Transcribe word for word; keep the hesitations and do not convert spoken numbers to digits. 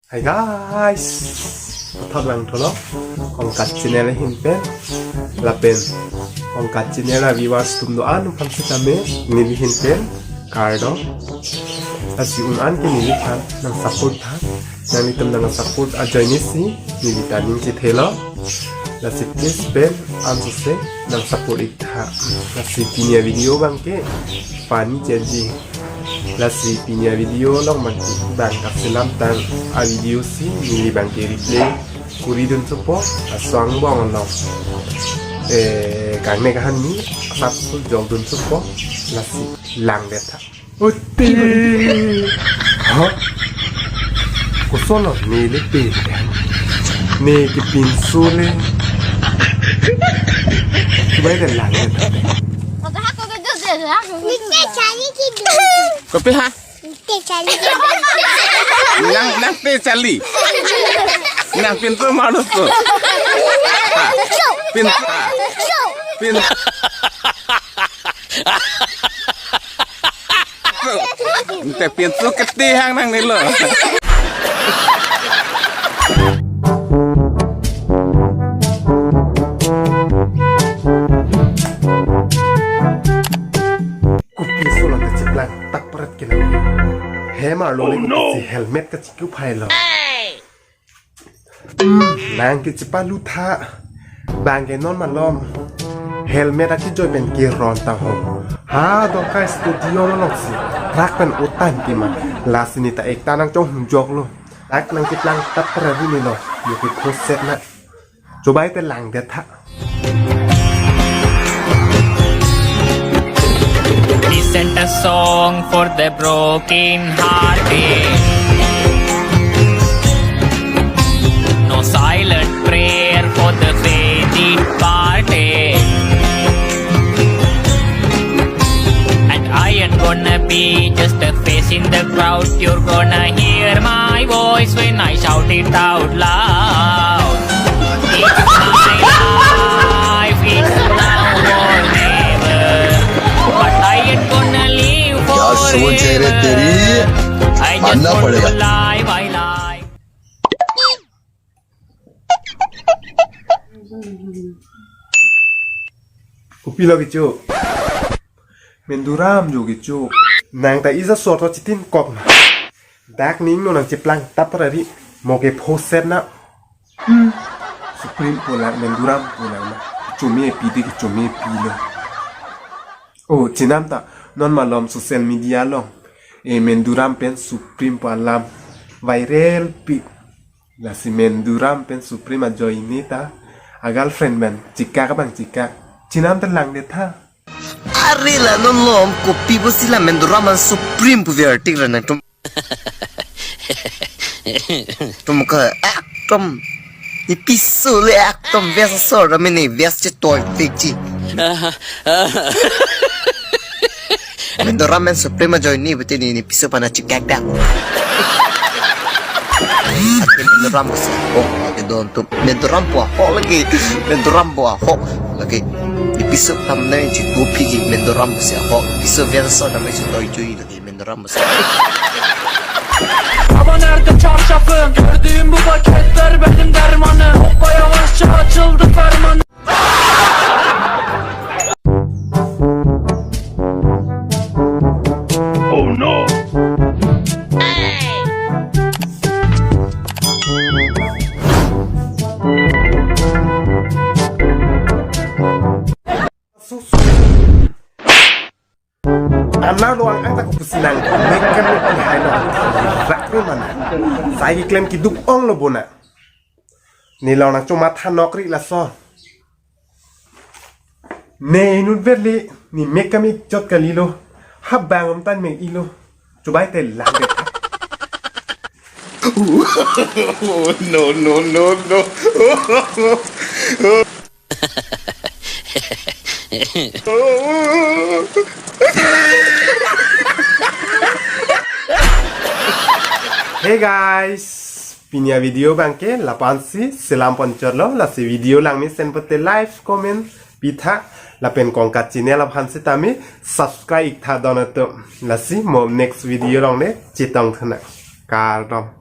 Hi guys, pathak lang tholo Kongkat channel ahin pen lapen Kongkat channel a-viewers atum do-an aphan sitame neli ahin pen kardom. Lasi un-an ke neli aphan nang support tha, nanglitum nang support ajoine si neli ta ning chethelo. Lasi please pen ansose nang support ik tha. Lasi pini a-video abang ke funny chejing. Lasi pini a-video along mati bang kaselam tang a-video si neli abang ke replay kuri dun supo, laso angbong along, eh, kangne kahan ni asap su jok dun supo. Lasi langdet tha. Uti. Ha? Koson lo ne le pe. Ne kepinso le. Coba ke langdet tha. Kopi ha? Nang, nang te chali. Nang pintu malu tu. Ha, pintu. Pintu. Te pintu keti hang nangne lo. Kopi solo te cheplang tapret ke nang. Hem arlo le kopi si helmet kachiku phai lo. Hmm, nang ke chepalu tha. Bang ke non malom helmet akejoi pen keron ta ho. Ha, dokai studio along si truck pen utan tima. Lasi ne ta ekta nang chonghum jok lo. Dak nang cheplang tapret ri ne lo. Mo kephoset na. Coba te langdet tha. This isn't a song for the broken hearted, no silent prayer for the faith departed. And I ain't gonna be just a face in the crowd. You're gonna hear my voice when I shout it out loud. It's my life, it's now or never. But I ain't gonna live क्या सोच है रे तेरी? Forever. I just मानना want to पड़ेगा। Live, I live. Kopi lo kecho. Menduram jo kecho. Nang ta isa sorto chitin kok na. Dak ning no nang cheplang tapret ri. Mo kephoset na. Hmm. Supreme pulang, Menduram pulang na. Chome pi de ke chome pi lo. Oh, chenam ta non malom social media along. E Menduram pen Supreme pu alam viral pi. Lasi Menduram pen Supreme ajoine ta a-girlfriend pen chikak abang chikak. Chenam ta langdet tha. Are la non lom kopi pusi la Menduram an Supreme pu vertik ra nangtum. Tum ka ekdom ne piso le ekdom ves asor ra mene ves chetoi fik ji. Menduram pen Supreme ajoine pute ne ne piso aphan chikak dak. Ake Menduram pusi ahok lake don tum. Menduram pu ahok lake. Menduram pu ahok lake. Ne piso tam na ji kopi ji Menduram pusi ahok. Piso ves asor ra mene chetoi jui lake Menduram pusi. Baba nerede çarşafım? Gördüğüm bu paketler benim dermanım. Hoppa yavaşça açıldı fermanım. Oh no! Anna lo ang ang ta kopusi nang. Mek kan mek hai lo. Rak ni mana. Sai keklem keduk ong lo bona. Ne lo nang choma thanok ri laso. Ne inut verli ne mek kami chot kalilo. Habang om tan mek ilo. Chubai te lang det. No, no, no, no. Hey guys, pini a-video abang ke lapu-an si selam pon chotlo. Lasi video langmesen pute like, comment pitha lapen Kongkat channel aphan sitame subscribe iktha don atum. Lasi mo next video along ne chetong thana. Kardom.